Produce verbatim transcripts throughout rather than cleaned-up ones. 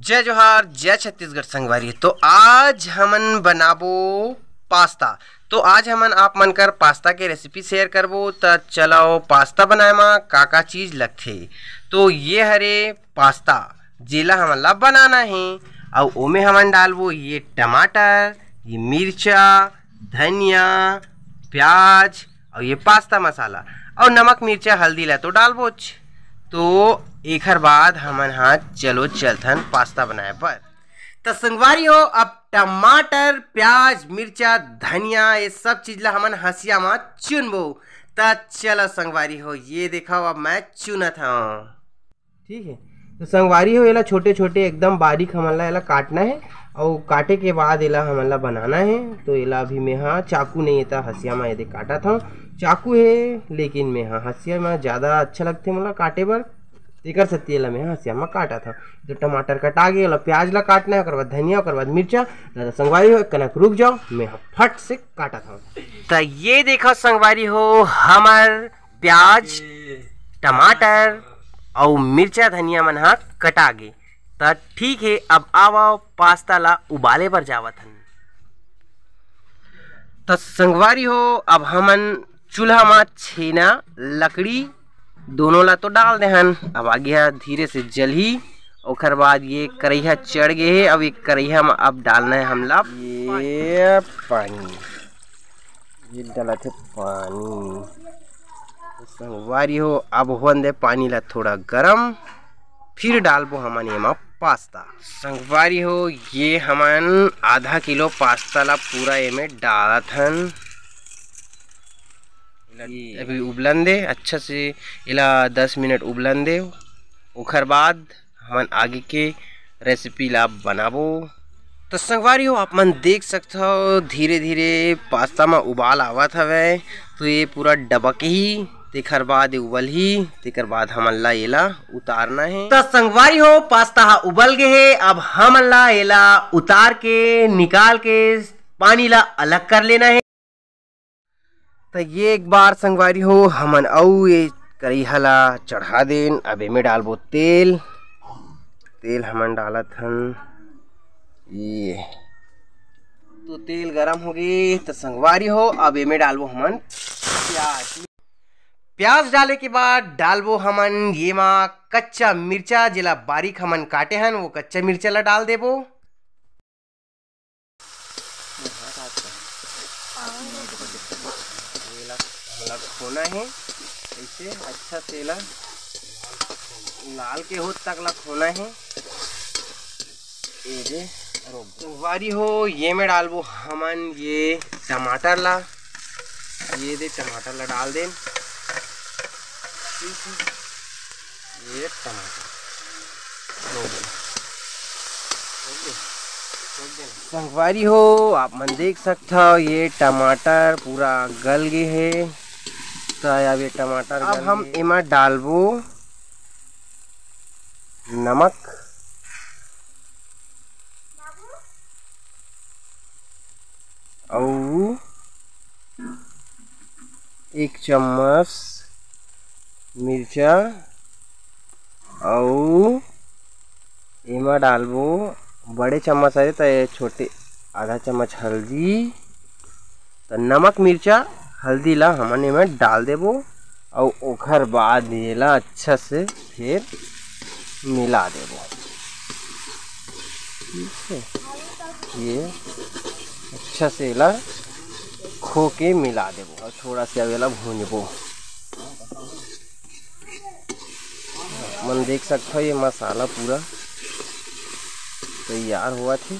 जय जोहार, जय छत्तीसगढ़ संगवारी। तो आज हमन बनाबो पास्ता। तो आज हमन आप मन कर पास्ता के रेसिपी शेयर करबो। त चलो पास्ता बनाए म का का चीज लगथे। तो ये हरे पास्ता, जेला हमन ला बनाना हे। अउ ओमे हमन डालबो ये टमाटर, ये मिर्चा, धनिया, प्याज अउ ये पास्ता मसाला अउ नमक, मिर्चा, हल्दी ला तो डालबोच। तो एखर बाद हमन हा चलो चलथन पास्ता बनाए बर। त संगवारी हो, अब टमाटर, प्याज, मिर्चा, धनिया, ये सब चीज ला हमन हसिया म चुनबो। त चलो संगवारी हो, ये देखो अब मैं चुनत हव। ठीक है, तो संगवारी हो, एला छोटे छोटे एकदम बारीक हमन ला एला काटना है। अउ काटे के बाद एला हमन ला बनाना है। तो एला अभी मैं हा चाकू नहीं है, त हसिया म एदे काटत हव। चाकू है, लेकिन मैं हा हसिया म ज्यादा अच्छा लगथे मोला काटे बर, तेकर सेती एला मैं हा हसिया म काटत हव। तो टमाटर कटा गे, ओला प्याज ला काटना है, ओकर बाद धनिया, ओकर बाद मिर्चा। दादा संगवारी हो, एक कनक रुक जाओ, मैं हा फट से काटत हव। त ये देखो संगवारी हो, हमर प्याज, टमाटर अउ मिर्चा धनिया मन ह कटा गे। त ठीक हे, अब आवा पास्ता ला उबाले बर जावत हन। त संगवारी हो, अब हमन चूल्हा म छेना लकड़ी दोनों ला तो डाल दे हन। अब आगी ह धीरे से जलही। ओखर बाद ये करैहा चढ़ गे हे। अब ये करैहा म अब डालना है हमला ये पानी। ये डालत हे पानी। तो संगवारी हो, अब होन दे पानी ला थोड़ा गरम, फिर डालबो हमन एमा पास्ता। संगवारी हो, ये हमन आधा किलो पास्ता ला पूरा एमे डालत हन। ये अभी उबलन दे अच्छा से, एला दस मिनट उबलन दे। ओखर बाद हमन आगे के रेसिपी ला बनाबो। तो संगवारी हो, आप मन देख सकथव, धीरे धीरे पास्ता म उबाल आवत हवय। तो ये पूरा डबकही, तेखर बाद ये उबलही, तेकर बाद हमन ला एला उतारना हे। तो संगवारी हो, पास्ता ह उबल गे हे। अब हमन ला एला उतार के, निकाल के पानी ला अलग कर लेना हे। त ये एक बार संगवारी हो, हमन अउ ये करैहा ला चढ़ा देन। अब एमे डालबो तेल। तेल हमन डालत हन ये। तो तेल गरम हो गे। त संगवारी हो, अब एमे डालबो हमन प्याज। प्याज डाले के बाद डालबो हमन येमा कच्चा मिर्चा, जेला बारीक हमन काटे हन, वो कच्चा मिर्चा ला डाल देबो। एला हमला खोना हे, ऐसे अच्छा से एला लाल के होत तक ला खोना हे। ये दे, रोक दे। संगवारी हो, ये में डालबो हमन ये टमाटर ला, ये दे टमाटर ला डाल देन। ठीक है, ये टमाटर रोक दे। रोक दे। रोक दे ना। संगवारी हो, आप मन देख सकथव, ये टमाटर पूरा गल गे हे। त अब ये टमाटर अब गल हम गे। एमा डालबो नमक अउ एक चम्मच मिर्चा अउ एमा डालबो बड़े चम्मच हरे त ये छोटे आधा चम्मच हल्दी। त नमक, मिर्चा, हल्दी ला हमन एमे डाल देबो अउ ओखर बाद एला अच्छा से फिर मिला देबो। ठीक है, ये अच्छा से एला खो के मिला देबो अउ थोड़ा से अब एला भूंजबो। मन देख सकथव, ये मसाला पूरा तैयार होवत हे।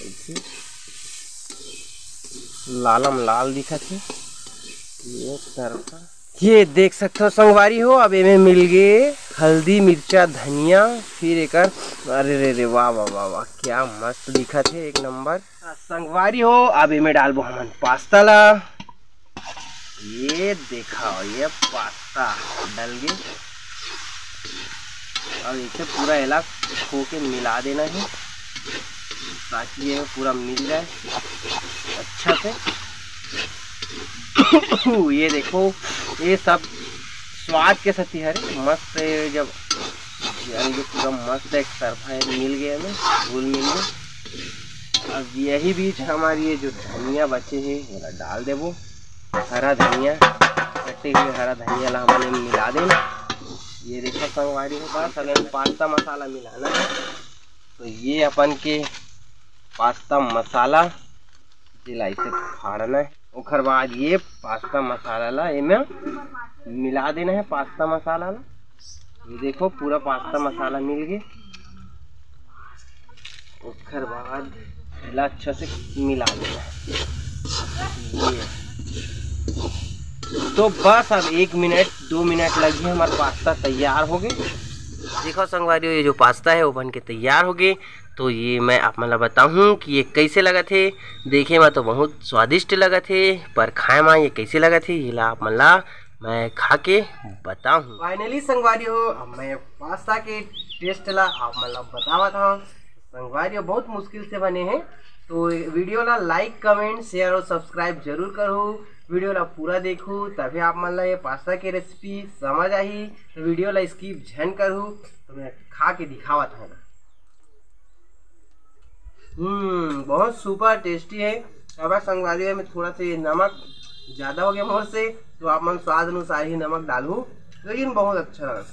ऐसे लालम लाल दिखत हे। एक तरफा ये देख सकथव संगवारी हो, अब एमे मिल गे हल्दी, मिर्चा, धनिया, फिर एकर, अरे रे रे, वाह, वाह, वाह, वाह, क्या मस्त दिखत हे, एक नंबर। संगवारी हो, अब एमे डालबो हमन पास्ता ला। ये देखा, ये पास्ता डल गे। अब इसे पूरा एला खो के मिला देना है, ताकि ये पूरा मिल जाए अच्छा से। ये देखो, ये सब स्वाद के सेती हरे, मस्त। जब यार, ये पूरा मस्त एक तरफा है, मिल गया हमें, घुल मिल गया। अब यही बीच हमारी ये जो धनिया बचे है, ये डाल देबो। हरा धनिया, कटे हुए हरा धनिया ला हमन एमे मिला देना। ये देखो संगवारी हो, बस अब एमे पास्ता मसाला मिलाना है। तो ये अपन के पास्ता मसाला, जेला ऐसे फाड़ना है। ओखर बाद ये पास्ता मसाला ला एमे मिला देना है, पास्ता मसाला ला। ये देखो, पूरा पास्ता मसाला मिल गया। ओखर बाद एला अच्छा से मिला लेना है। ये। तो बस अब एक मिनट, दो मिनट लगी, हमारा पास्ता तैयार हो गए। देखो संगवारी हो, ये जो पास्ता है वो बन के तैयार हो गए। तो ये मैं आप मन ला बताहूँ कि ये कैसे लगत हे। देखे में तो बहुत स्वादिष्ट लगत हे, पर खाए में ये कैसे लगत हे, ये ला आप मन ला मैं खा के बताहूँ। फाइनली संगवारी हो, अब मैं पास्ता के टेस्ट ला आप मन ला बतावत हूँ। संगवारी हो, बहुत मुश्किल से बने हैं, तो वीडियो ला लाइक, कमेंट, शेयर और सब्सक्राइब जरूर करो। वीडियो ला पूरा देखो, तभी आप मन ला ये पास्ता के रेसिपी समझ आही। तो वीडियो ला स्किप झन करो। तो मैं खा के दिखावत हूँ। हम्म, बहुत सुपर टेस्टी है। अब संगवारी हो, मैं थोड़ा सा ये नमक ज़्यादा हो गया मोर से, तो आप मन स्वाद अनुसार ही नमक डालू, लेकिन बहुत अच्छा लगा।